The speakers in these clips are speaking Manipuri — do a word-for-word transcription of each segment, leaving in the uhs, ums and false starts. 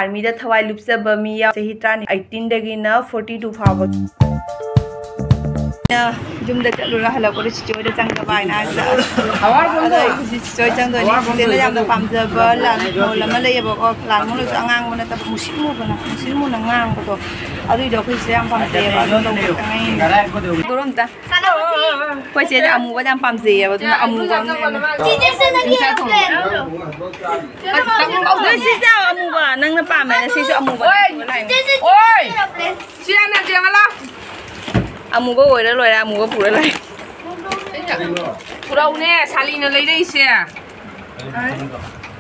ꯑꯥꯔꯃꯤꯗ ꯊꯋꯥꯏ ꯂꯨꯞꯆꯕ ꯃꯤ ꯌꯥꯎ-, ꯆꯍꯤ ꯇꯔꯥꯅꯤꯊꯣꯏ, ꯑꯩꯠꯇꯤꯟꯗꯒꯤꯅ ꯐꯣꯔꯇꯤ ꯇꯨ ꯐꯥꯎꯕ꯫ ꯑꯩꯅ ꯌꯨꯝꯗ ꯆꯠꯂꯨꯔ ꯍꯜꯂꯛꯄꯗ ꯆꯤꯆꯦ ꯍꯣꯏꯗ ꯆꯪꯗꯕ ꯍꯥꯏꯅ ꯍꯥꯏꯕꯗ, ꯑꯗꯣ ꯑꯩ ꯍꯧꯖꯤꯛ ꯆꯤꯆꯦ ꯍꯣꯏ ꯆꯪꯗꯣꯏꯅꯦ꯫ ꯆꯤꯆꯦꯅ ꯌꯥꯝꯅ ꯄꯥꯝꯖꯕ ꯂꯥꯜ ꯃꯣꯍꯣꯟ ꯑꯃ ꯂꯩꯌꯦꯕꯀꯣ, ꯂꯥꯜ ꯃꯣꯍꯣꯟꯁꯨ ꯑꯉꯥꯡꯕ ꯅꯠꯇꯕ ꯃꯨꯁꯤꯟ ꯃꯨꯕꯅ, ꯃꯨꯁꯤꯟ ꯃꯨꯅ ꯉꯥꯡꯕꯗꯣ, ꯑꯗꯨꯏꯗꯣ ꯑꯩꯈꯣꯏ ꯆꯤꯆꯦ ꯌꯥꯝ ꯄꯥꯝꯖꯩꯌꯦꯕ꯫ ꯑꯗꯨ ꯂꯧꯕ ꯆꯪꯉꯛꯏꯅꯦ꯫ ꯗꯣꯔꯣꯝꯇ꯫ ꯑꯩꯈꯣꯏ ꯆꯦꯗꯤ ꯑꯃꯨꯕꯗ ꯌꯥꯝ ꯄꯥꯝꯖꯩꯌꯦꯕ, ꯑꯗꯨꯅ ꯑꯃꯨꯕ ꯑꯃ ꯂꯩꯔꯦ꯫ ꯆꯤꯆꯦ ꯁꯦ ꯅꯪꯒꯤ ꯄ꯭ꯂꯦꯟ꯫ ꯅꯣꯏ ꯁꯤ ꯆꯥꯎ ꯑꯃꯨꯕ, ꯅꯪꯅ ꯄꯥꯝꯃꯦꯅ ꯁꯤꯁꯨ ꯑꯃꯨꯕ ꯑꯣꯏ! ꯄꯨꯔ ꯂꯥꯛꯏꯅꯦ꯫ ꯆꯤꯆꯦ ꯁꯦ ꯑꯣꯏ! ꯅꯪꯒꯤ ꯄ꯭ꯂꯦꯟ꯫ ꯁꯤ ꯍꯥꯟꯅ ꯌꯦꯡꯍꯜꯂꯣ꯫ ꯑꯃꯨꯕ ꯑꯣꯏꯔ ꯂꯣꯏꯔꯦ, ꯑꯃꯨꯕ ꯄꯨꯔ ꯂꯥꯛꯏ꯫ ꯄꯨꯔꯛꯎꯅꯦ, ꯁꯥꯂꯤꯅ ꯂꯩꯔꯛꯏꯁꯦ꯫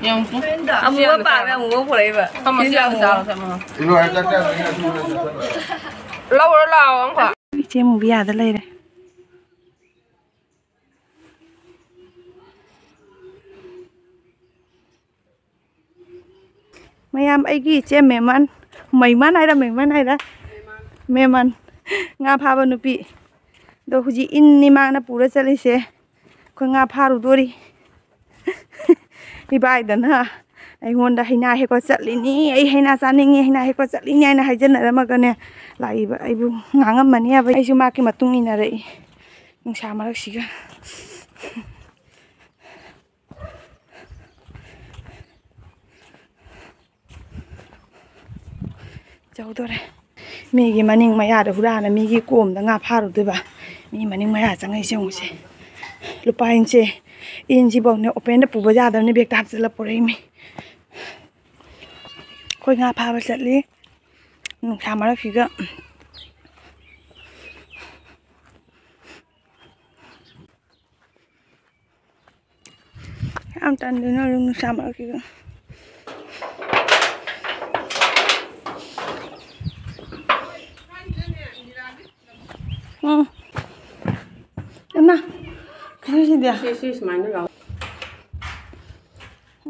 ꯌꯦꯡꯉꯨ꯫ ꯑꯃꯨꯕ ꯄꯥꯝꯃꯦ, ꯑꯃꯨꯕ ꯄꯨꯔꯛꯏꯕ꯫ ꯐꯝꯃꯣ, ꯁꯤꯁꯨ ꯁꯤ ꯍꯥꯟꯅ ꯑꯃꯨꯕ꯫ ꯆꯥꯔꯣ, ꯐꯝꯃꯣ꯫ ꯂꯧꯔꯣ ꯂꯥꯛꯑꯣ, ꯑꯃꯨꯛꯈꯛ꯫ ꯏꯆꯦ ꯃꯨꯕꯤ ꯑꯥꯗ ꯂꯩꯔꯦ꯫ ꯃꯌꯥꯝ, ꯑꯩꯒꯤ ꯏꯆꯦ ꯃꯦꯃꯟ, ꯃꯩꯃꯟ ꯍꯥꯏꯔ, ꯃꯩꯃꯟ ꯍꯥꯏꯔ? ꯃꯦꯃꯟ, ꯉꯥ ꯐꯥꯕ ꯅꯨꯄꯤ꯫ ꯑꯗꯣ ꯍꯧꯖꯤꯛ ꯏꯟꯅꯤ ꯃꯥꯅ ꯄꯨꯔ ꯆꯠꯂꯤꯁꯦ꯫ ꯑꯩꯈꯣꯏ ꯉꯥ ꯐꯥꯔꯨꯗꯣꯔꯤ꯫ ꯏꯕꯥꯏꯗꯅ ꯑꯩꯉꯣꯟꯗ "ꯍꯩꯅꯥ ꯍꯦꯛꯄ ꯆꯠꯂꯤꯅꯤ, ꯑꯩ ꯍꯩꯅꯥ ꯆꯥꯅꯤꯡꯉꯤ, ꯍꯩꯅꯥ ꯍꯦꯛꯄ ꯆꯠꯂꯤꯅꯤ" ꯍꯥꯏꯅ ꯍꯥꯏꯖꯟꯅꯔꯝꯃꯒꯅꯦ, ꯂꯥꯛꯏꯕ ꯑꯩꯕꯨ ꯉꯥꯡꯉꯝꯃꯅꯦꯕ꯫ ꯑꯩꯁꯨ ꯃꯥꯒꯤ ꯃꯇꯨꯡ ꯏꯟꯅꯔꯛꯏ, ꯅꯨꯡꯁꯥ ꯃꯔꯛꯁꯤꯒ꯫ ꯆꯧꯗꯣꯔꯦ꯫ ꯃꯤꯒꯤ ꯃꯅꯤꯡ ꯃꯌꯥꯗ ꯍꯨꯔꯥꯅ ꯃꯤꯒꯤ ꯀꯣꯝꯗ ꯉꯥ ꯐꯥꯔꯨꯗꯣꯏꯕ꯫ ꯃꯤ ꯃꯅꯤꯡ ꯃꯌꯥ ꯆꯪꯉꯛꯏꯁꯦ ꯌꯦꯡꯉꯨꯁꯦ꯫ ꯂꯨꯄꯥ ꯏꯟꯁꯦ, ꯏꯟꯁꯤꯐꯧꯅꯦ open ꯗ ꯄꯨꯕ ꯌꯥꯗꯕꯅꯤ, bag ꯇ ꯍꯥꯞꯆꯤꯜꯂ ꯄꯨꯔꯛꯏꯃꯤ꯫ ꯑꯩꯈꯣꯏ ꯉꯥ ꯐꯥꯕ ꯆꯠꯂꯤ ꯅꯨꯡꯁꯥ ꯃꯔꯛꯁꯤꯗ꯫ ꯌꯥꯝ ꯇꯟꯗꯣꯏꯅꯣ ꯅꯨꯡꯁꯥ ꯃꯔꯛꯁꯤꯗ꯫ ꯎꯝ꯫ ꯏꯃꯥ, ꯀꯩꯅꯣ ꯁꯤꯗꯤ? ꯁꯤ, ꯁꯤ ꯁꯨꯃꯥꯏꯅ ꯂꯥꯎ꯫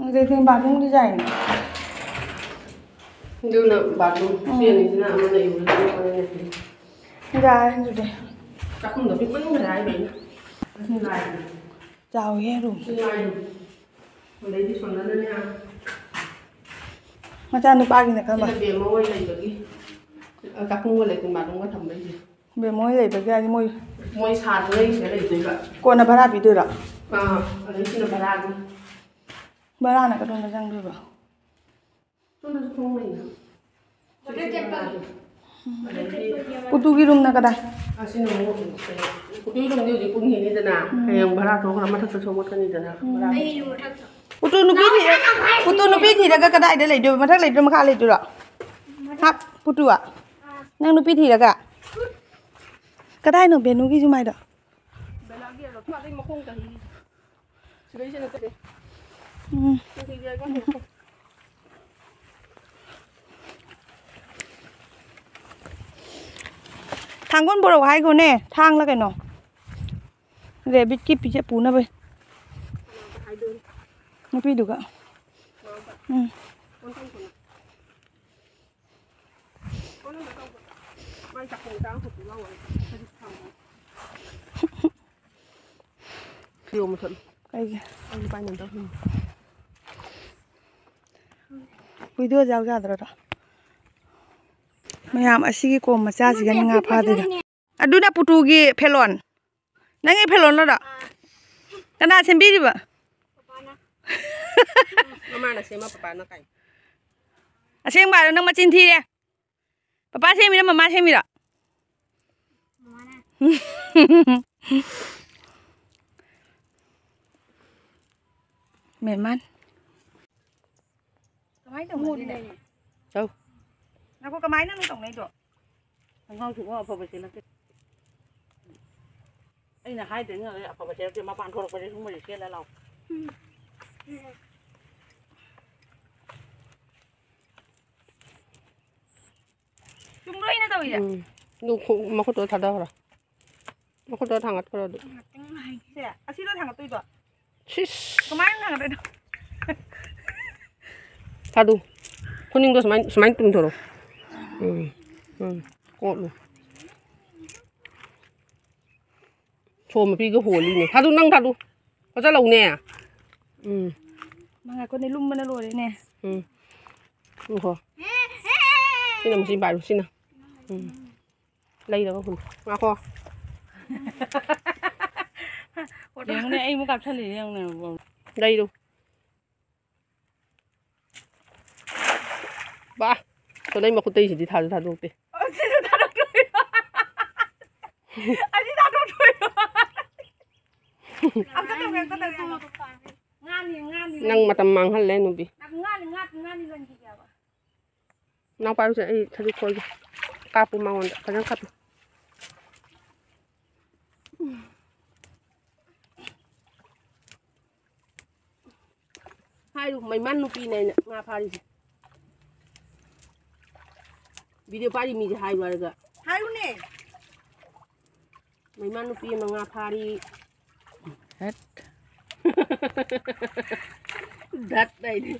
ꯑꯗꯨꯗꯤ bathroom design꯫ ꯑꯗꯨꯅ bathroom꯫ ꯎꯝ꯫ ꯁꯤ ꯑꯅꯤꯁꯤꯅ ꯑꯃꯅ ꯏꯔꯨꯖꯅꯕꯅꯦ꯫ ꯌꯥꯔꯦ ꯑꯗꯨꯗꯤ꯫ ꯆꯥꯛꯈꯨꯝꯗꯣ ꯄꯤꯛꯃꯟꯈ꯭ꯔꯦ ꯍꯥꯏꯕ ꯑꯩꯅ꯫ ꯁꯤ ꯂꯥꯏꯅꯤ꯫ ꯆꯥꯎꯋꯤꯍꯦ room꯫ ꯁꯤ ꯂꯥꯏꯅꯤ꯫ ꯑꯗꯩꯗꯤ ꯁꯣꯝꯗꯅꯅꯦ꯫ ꯃꯆꯥꯅꯨꯄꯥꯒꯤꯅ ꯀꯔꯝꯕ? ꯁꯤꯅ ꯕꯦꯝꯃ ꯍꯣꯏ ꯂꯩꯕꯒꯤ, ꯆꯥꯛꯈꯨꯝꯒ ꯂꯦꯇ꯭ꯔꯤꯟ ꯕꯥꯠꯔꯨꯝꯒ ꯊꯝꯕꯩꯁꯦ꯫ ꯕꯦꯝꯃ ꯍꯣꯏ ꯂꯩꯕꯒꯤ ꯍꯥꯏꯗꯤ ꯃꯣꯏ ꯃꯣꯏ ꯁꯥꯗ꯭ꯔꯤꯉꯩ ꯁꯤꯗ ꯂꯩꯗꯣꯏꯕ꯫ ꯀꯣꯟꯅ ꯚꯔꯥ ꯄꯤꯗꯣꯏꯔꯣ? ꯑꯥ, ꯑꯗꯩ ꯁꯤꯅ ꯚꯔꯥꯒꯤ꯫ ꯚꯔꯥꯅ ꯀꯗꯣꯝꯗ ꯆꯪꯗꯣꯏꯕ? ꯁꯣꯝꯗꯁꯨ ꯊꯣꯡ ꯂꯩꯅ꯫ ꯑꯗꯩꯗꯤ ꯄꯨꯇꯨꯒꯤ ꯔꯨꯝꯅ ꯀꯗꯥꯏ? ꯑꯁꯤꯅ ꯑꯃꯨꯛ ꯀꯩꯅꯣ, ꯄꯨꯇꯨꯒꯤ ꯔꯨꯝꯗꯤ ꯍꯧꯖꯤꯛ ꯄꯨꯡ ꯍꯦꯟꯅꯤꯗꯅ, ꯎꯝ꯫ ꯍꯌꯦꯡ ꯚꯔꯥ ꯊꯣꯛꯈ꯭ꯔ ꯃꯊꯛꯇ ꯊꯣꯛꯂꯛꯀꯅꯤꯗꯅ, ꯎꯝ꯫ ꯚꯔꯥ꯫ ꯄꯨꯇꯨ ꯅꯨꯄꯤ ꯊꯤ-, ꯄꯨꯇꯨ ꯅꯨꯄꯤ ꯊꯤꯔꯒ ꯀꯗꯥꯏꯗ ꯂꯩꯗꯣꯏꯕ? ꯃꯊꯛ ꯂꯩꯗꯣꯏꯔꯣ, ꯃꯈꯥ ꯂꯩꯗꯣꯏꯔꯣ? ꯍꯥ, ꯄꯨꯇꯨ? ꯅꯪ ꯅꯨꯄꯤ ꯊꯤꯔꯒ? ꯀꯗꯥꯏꯅꯣ ꯕꯦꯅꯨꯒꯤ ꯌꯨꯝ ꯍꯥꯏꯗꯣ? ꯕꯦꯂꯥꯒꯤ ꯑꯗꯣ ꯈ꯭ꯋꯥꯏꯗꯩ ꯃꯈꯣꯡ ꯆꯍꯤ꯫ ꯁꯤꯗꯩꯁꯤꯗ ꯅꯠꯇꯦ꯫ ꯎꯝ꯫ ꯁꯤꯗꯩꯁꯤꯗ ꯍꯥꯏꯕ꯫ ꯊꯥꯡꯒꯣꯟ ꯄꯨꯔꯛꯑꯣ ꯍꯥꯏꯈꯣꯅꯦ, ꯊꯥꯡꯂ ꯀꯩꯅꯣ꯫ ꯔꯦꯕꯤꯠꯀꯤ ꯄꯤꯖ-, ꯄꯨꯅꯕ꯫ ꯍꯥꯏꯗꯣꯏꯅꯤ꯫ ꯅꯨꯄꯤꯗꯨꯒ꯫ ꯎꯝ꯫ ꯃꯥꯏ ꯆꯥꯛꯈꯨꯝ ꯆꯥꯡ ꯈꯛꯇ ꯂꯧꯔꯦ꯫ ꯐꯤꯔꯣꯟ ꯃꯨꯊꯠꯂꯨ꯫ ꯀꯩꯒꯤ? ꯑꯩ ꯄꯥꯏꯅꯗꯕ ꯍꯨꯝ꯫ ꯚꯤꯗꯤꯑꯣ ꯌꯥꯎ ꯌꯥꯗ꯭ꯔꯣ? ꯃꯌꯥꯝ ꯑꯁꯤꯒꯤ ꯀꯣꯝ ꯃꯆꯥꯁꯤꯒꯅꯤ ꯉꯥ ꯐꯥꯗꯣꯏꯗꯣ꯫ ꯑꯗꯨꯅ ꯄꯨꯇꯨꯒꯤ ꯐꯦꯂꯣꯟ꯫ ꯅꯪꯒꯤ ꯐꯦꯂꯣꯟꯂꯣ ꯑꯗꯣ? ꯀꯅꯥ ꯁꯦꯝꯕꯤꯔꯤꯕ? ꯃꯃꯥꯅ ꯁꯦꯝꯃ ꯄꯄꯥꯅ ꯀꯥꯏ꯫ ꯑꯁꯦꯡꯕ ꯍꯥꯏꯔꯣ, ꯅꯪ ꯃꯆꯤꯟ ꯊꯤꯔꯦ꯫ ꯄꯄꯥ ꯁꯦꯝꯃꯤꯔꯣ, ꯃꯃꯥ ꯁꯦꯝꯃꯤꯔꯣ? ꯃꯃꯥꯅ꯫ ꯃꯦꯃꯥꯟ꯫ ꯀꯃꯥꯏꯅ ꯇꯧꯅꯗꯣꯏꯅꯣ? ꯇꯧ꯫ ꯉꯥꯏꯈꯣ, ꯀꯃꯥꯏꯅꯅꯣ ꯇꯧꯅꯩꯗꯣ? ꯈꯣꯡꯒ꯭ꯔꯥꯎ ꯁꯨꯕ ꯑꯐꯕ ꯁꯦꯠꯂꯛꯇꯦ꯫ ꯑꯩꯅ ꯍꯥꯏꯗ꯭ꯔꯤꯉꯩꯗ ꯑꯐꯕ ꯁꯦꯠꯂꯛꯇꯦ, ꯃꯄꯥꯟ ꯊꯣꯛꯂꯛꯄꯁꯦ ꯁꯨꯝꯕꯁꯦ ꯁꯦꯠꯂ ꯂꯥꯛꯑꯣ꯫ ꯆꯨꯝꯕ꯭ꯔꯣ ꯑꯩꯅ ꯇꯧꯔꯤꯁꯦ? ꯎꯝ꯫ ꯑꯗꯨ ꯈꯣꯡ-, ꯃꯈꯨꯠꯇꯣ ꯊꯥꯗꯧꯔꯣ꯫ ꯃꯈꯨꯠꯇꯣ ꯊꯥꯡꯒꯠꯈ꯭ꯔꯣ ꯑꯗꯨ꯫ ꯁꯦ, ꯑꯁꯤꯔꯣ ꯊꯥꯡꯒꯠꯇꯣꯏꯗꯣ? ꯁꯤꯁ꯫ ꯀꯃꯥꯏꯅ ꯊꯥꯡꯒꯠꯇꯣꯏꯅꯣ? ꯊꯥꯗꯨ꯫ ꯈꯨꯅꯤꯡꯗꯣ ꯁꯨꯃꯥꯏ, ꯁꯨꯃꯥꯏꯅ ꯇꯨꯝꯊꯣꯔꯛꯑꯣ꯫ ꯎꯝ, ꯎꯝ꯫ ꯀꯣꯠꯂꯨ꯫ ꯁꯣꯝ ꯃꯄꯤꯒ ꯍꯣꯜꯂꯤꯅꯦ꯫ ꯊꯥꯗꯨ, ꯅꯪ ꯊꯥꯗꯨ꯫ ꯐꯖ ꯂꯧꯅꯦ꯫ ꯎꯝ꯫ ꯃꯥ ꯉꯥꯏꯈꯣꯅꯦ, ꯂꯨꯝꯕꯅ ꯂꯣꯏꯔꯦꯅꯦ꯫ ꯎꯝ꯫ ꯎꯝ, ꯍꯣ꯫ ꯁꯤꯅ ꯃꯁꯤ ꯄꯥꯏꯔꯣ, ꯁꯤꯅ꯫ ꯎꯝ꯫ ꯂꯩꯔꯒ ꯍꯨꯜꯂꯨ꯫ ꯉꯥꯈꯣ꯫ ꯌꯦꯡꯉꯨꯅꯦ, ꯑꯩ ꯑꯃꯨꯛ ꯀꯥꯞꯁꯜꯂꯛꯑꯦ, ꯌꯦꯡꯉꯨꯅꯦ꯫ ꯂꯩꯔꯨ꯫ ꯕꯥ! ꯁꯣ ꯅꯪ ꯃꯈꯨꯠꯇꯩꯁꯤꯗꯤ ꯊꯥꯁꯨ ꯊꯥꯗꯣꯛꯇꯦ꯫ ꯑꯣ, ꯁꯤꯁꯨ ꯊꯥꯗꯣꯛꯇꯣꯏꯔꯣ? ꯑꯁꯤ ꯊꯥꯗꯣꯛꯇꯣꯏꯔꯣ? ꯑꯝꯇ ꯇꯧꯒꯦ, ꯑꯝꯇ ꯇꯧꯒꯦ꯫ ꯉꯥꯅꯤ, ꯉꯥꯅꯤ꯫ ꯅꯪ ꯃꯇꯝ ꯃꯥꯡꯍꯜꯂꯦ, ꯅꯨꯄꯤ꯫ ꯉꯥꯅꯤ, ꯉꯥꯅꯤ, ꯉꯥꯅꯤ ꯂꯣꯟꯈꯤꯒꯦꯕ꯫ ꯅꯥꯎꯄꯥꯁꯦ ꯑꯩ ꯁꯖꯤꯛ ꯈꯣꯏꯒꯦ꯫ ꯀꯥꯞꯄꯨ ꯃꯉꯣꯟꯗ, ꯐꯖꯅ ꯀꯥꯞꯄꯨ꯫ ꯍꯥꯏꯔꯨ, ꯃꯩꯃꯟ ꯅꯨꯄꯤꯅꯦ ꯑꯩꯅ ꯉꯥ ꯐꯥꯔꯤꯁꯦ꯫ ꯚꯤꯗꯤꯑꯣ ꯄꯥꯏꯔꯤ ꯃꯤꯁꯦ ꯍꯥꯏꯔꯨ ꯍꯥꯏꯔꯒ꯫ ꯍꯥꯏꯔꯨꯅꯦ꯫ ꯃꯩꯃꯟ ꯅꯨꯄꯤ ꯑꯃ ꯉꯥ ꯐꯥꯔꯤ꯫ ꯍꯠ꯫ ꯙꯠ ꯍꯥꯏꯗꯤ꯫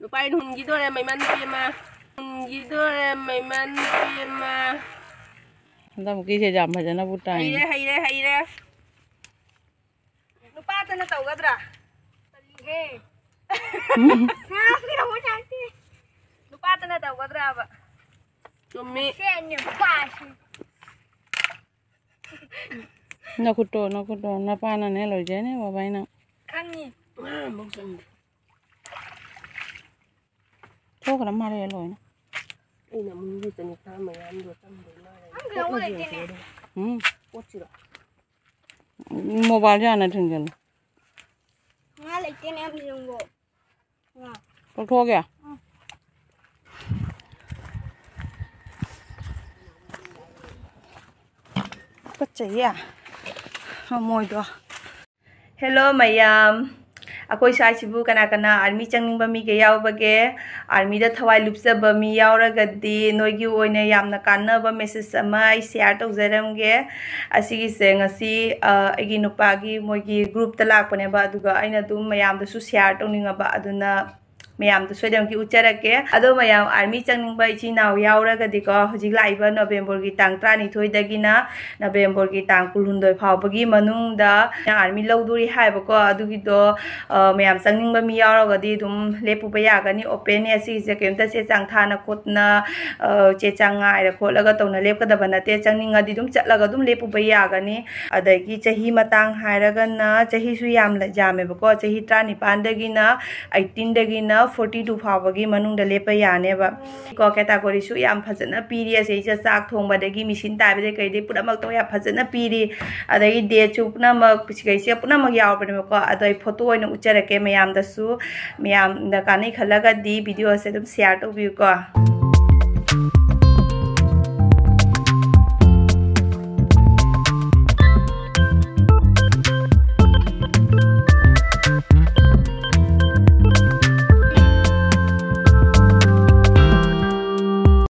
ꯅꯨꯄꯥ ꯑꯩꯅ ꯍꯨꯟꯈꯤꯗꯣꯔꯦ, ꯃꯩꯃꯟ ꯅꯨꯄꯤ ꯑꯃ꯫ ꯍꯨꯟꯈꯤꯗꯣꯔꯦ, ꯃꯩꯃꯟ ꯅꯨꯄꯤ ꯑꯃ꯫ ꯍꯟꯗꯛꯃꯨꯛꯀꯤꯁꯦ ꯌꯥꯝ ꯐꯖꯅꯕꯨ ꯇꯥꯏ꯫ ꯍꯩꯔꯦ, ꯍꯩꯔꯦ, ꯍꯩꯔꯦ꯫ ꯅꯨꯄꯥꯇꯅ ꯇꯧꯒꯗ꯭ꯔꯥ? ꯇꯜꯂꯤꯍꯦ꯫ ꯎꯝ꯫ ꯅꯨꯄꯥꯇꯅ ꯇꯧꯒꯗ꯭ꯔꯥꯕ? ꯆꯨꯝꯃꯤ꯫ ꯁꯦ ꯅꯨꯄꯥꯁꯤ꯫ ꯅꯈꯨꯠꯇꯣ, ꯅꯈꯨꯠꯇꯣ, ꯅꯄꯥꯅꯅꯦ ꯂꯣꯏꯖꯩꯅꯦ, ꯕꯕꯥꯏꯅ꯫ ꯈꯪꯉꯤ꯫ ꯉꯥ ꯑꯃꯨꯛ ꯆꯪꯗꯦ꯫ ꯊꯣꯛꯈ꯭ꯔ ꯃꯥꯜꯂꯦ ꯂꯣꯏꯅ꯫ ꯑꯩꯅ ꯑꯃꯨꯛ ꯌꯦꯠꯇꯅꯤ ꯈꯔ ꯃꯌꯥꯝꯗꯣ ꯆꯪꯗꯣꯏ ꯃꯥꯜꯂꯦ꯫ ꯈꯪꯗꯦ, ꯑꯃꯨꯛ ꯂꯩꯇꯦꯅꯦ꯫ ꯎꯝ꯫ ꯄꯣꯠꯁꯤꯔꯣ? ꯃꯣꯕꯥꯏꯜꯁꯦ ꯍꯥꯟꯅ ꯊꯤꯡꯖꯤꯜꯂꯨ꯫ ꯉꯥ ꯂꯩꯇꯦꯅꯦ, ꯑꯃ ꯌꯦꯡꯉꯣ꯫ ꯉꯥ꯫ ꯂꯧꯊꯣꯛꯑꯒꯦ? ꯎꯝ꯫ ꯇꯨꯀꯠꯆꯩꯌꯦ꯫ ꯃꯣꯏꯗꯣ꯫ Hello ꯃꯌꯥꯝ, ꯑꯩꯈꯣꯏ ꯁ꯭ꯋꯥꯏꯁꯤꯕꯨ ꯀꯅꯥ ꯀꯅꯥ army ꯆꯪꯅꯤꯡꯕ ꯃꯤꯒ ꯌꯥꯎꯕꯒꯦ? Armyꯗ ꯊꯋꯥꯏ ꯂꯨꯞꯆꯕ ꯃꯤ ꯌꯥꯎꯔꯒꯗꯤ ꯅꯣꯏꯒꯤ ꯑꯣꯏꯅ ꯌꯥꯝꯅ ꯀꯥꯟꯅꯕ message ꯑꯃ ꯑꯩ share ꯇꯧꯖꯔꯝꯒꯦ꯫ ꯑꯁꯤꯒꯤꯁꯦ ꯉꯁꯤ, ꯑ, ꯑꯩꯒꯤ ꯅꯨꯄꯥꯒꯤ ꯃꯣꯏꯒꯤ groupꯇ ꯂꯥꯛꯄꯅꯦꯕ, ꯑꯗꯨꯒ ꯑꯩꯅ ꯑꯗꯨꯝ ꯃꯌꯥꯝꯗꯁꯨ share ꯇꯧꯅꯤꯡꯉꯕ, ꯑꯗꯨꯅ ꯃꯌꯥꯝꯗ ꯁꯣꯏꯗꯅꯃꯛꯀꯤ ꯎꯠꯆꯔꯛꯀꯦ꯫ ꯑꯗꯣ ꯃꯌꯥꯝ ꯑꯥꯔꯃꯤ ꯆꯪꯅꯤꯡꯕ ꯏꯆꯤꯟ ꯏꯅꯥꯎ ꯌꯥꯎꯔꯒꯗꯤꯀꯣ, ꯍꯧꯖꯤꯛ ꯂꯥꯛꯏꯕ ꯅꯣꯕꯦꯝꯕꯔꯒꯤ ꯇꯥꯡ ꯇꯔꯥꯅꯤꯊꯣꯏꯗꯒꯤꯅ ꯅꯕꯦꯝꯕꯔꯒꯤ ꯇꯥꯡ ꯀꯨꯟꯍꯨꯝꯗꯣꯏ ꯐꯥꯎꯕꯒꯤ ꯃꯅꯨꯡꯗ ꯑꯥꯔꯃꯤ ꯂꯧꯗꯣꯔꯤ ꯍꯥꯏꯕꯀꯣ꯫ ꯑꯗꯨꯒꯤꯗꯣ, ꯑ, ꯃꯌꯥꯝ ꯆꯪꯅꯤꯡꯕ ꯃꯤ ꯌꯥꯎꯔꯒꯗꯤ ꯑꯗꯨꯝ ꯂꯦꯞꯄꯨꯕ ꯌꯥꯒꯅꯤ꯫ ꯑꯣꯄꯦꯟꯅꯦ ꯑꯁꯤꯒꯤꯁꯦ, ꯀꯩꯝꯇ ꯆꯦ ꯆꯥꯡ ꯊꯥꯅ ꯈꯣꯠꯅ, ꯑ, ꯆꯦ ꯆꯥꯡ ꯉꯥꯏꯔ ꯈꯣꯠꯂꯒ ꯇꯧꯅ ꯂꯦꯞꯀꯗꯕ ꯅꯠꯇꯦ꯫ ꯆꯪꯅꯤꯡꯉꯗꯤ ꯑꯗꯨꯝ ꯆꯠꯂꯒ ꯑꯗꯨꯝ ꯂꯦꯞꯄꯨꯕ ꯌꯥꯒꯅꯤ꯫ ꯑꯗꯒꯤ ꯆꯍꯤ ꯃꯇꯥꯡ ꯍꯥꯏꯔꯒꯅ ꯆꯍꯤꯁꯨ ꯌꯥꯝꯅ ꯌꯥꯝꯃꯦꯕꯀꯣ꯫ ꯆꯍꯤ ꯇꯔꯥꯅꯤꯄꯥꯟꯗꯒꯤꯅ ꯑꯩꯠꯇꯤꯟꯗꯒꯤꯅ ꯐꯣꯔꯇꯤ ꯇꯨ ꯐꯥꯎꯕꯒꯤ ꯃꯅꯨꯡꯗ ꯂꯦꯞꯄ ꯌꯥꯅꯦꯕ꯫ ꯀꯣ, ꯀꯦꯇꯥꯒꯣꯔꯤꯁꯨ ꯌꯥꯝ ꯐꯖꯅ ꯄꯤꯔꯤ꯫ ꯑꯁꯤꯁꯦ ꯆꯥꯛ ꯊꯣꯡꯕꯗꯒꯤ ꯃꯦꯆꯤꯟ ꯇꯥꯏꯕꯗꯒꯤ ꯀꯩꯗꯒꯤ ꯄꯨꯝꯅꯃꯛꯇꯣ ꯌꯥꯝ ꯐꯖꯅ ꯄꯤꯔꯤ꯫ ꯑꯗꯒꯤ ꯗꯦꯠꯁꯨ ꯄꯨꯝꯅꯃꯛ, ꯁꯤꯈꯩꯁꯦ ꯄꯨꯝꯅꯃꯛ ꯌꯥꯎꯕꯅꯦꯕꯀꯣ꯫ ꯑꯗꯣ ꯑꯩ ꯐꯣꯇꯣ ꯑꯣꯏꯅ ꯎꯠꯆꯔꯛꯀꯦ ꯃꯌꯥꯝꯗꯁꯨ꯫ ꯃꯌꯥꯝꯗ ꯀꯥꯟꯅꯩ ꯈꯜꯂꯒꯗꯤ ꯚꯤꯗꯤꯑꯣꯁꯦ ꯑꯗꯨꯝ ꯁꯤꯌꯥꯔ ꯇꯧꯕꯤꯌꯨꯀꯣ꯫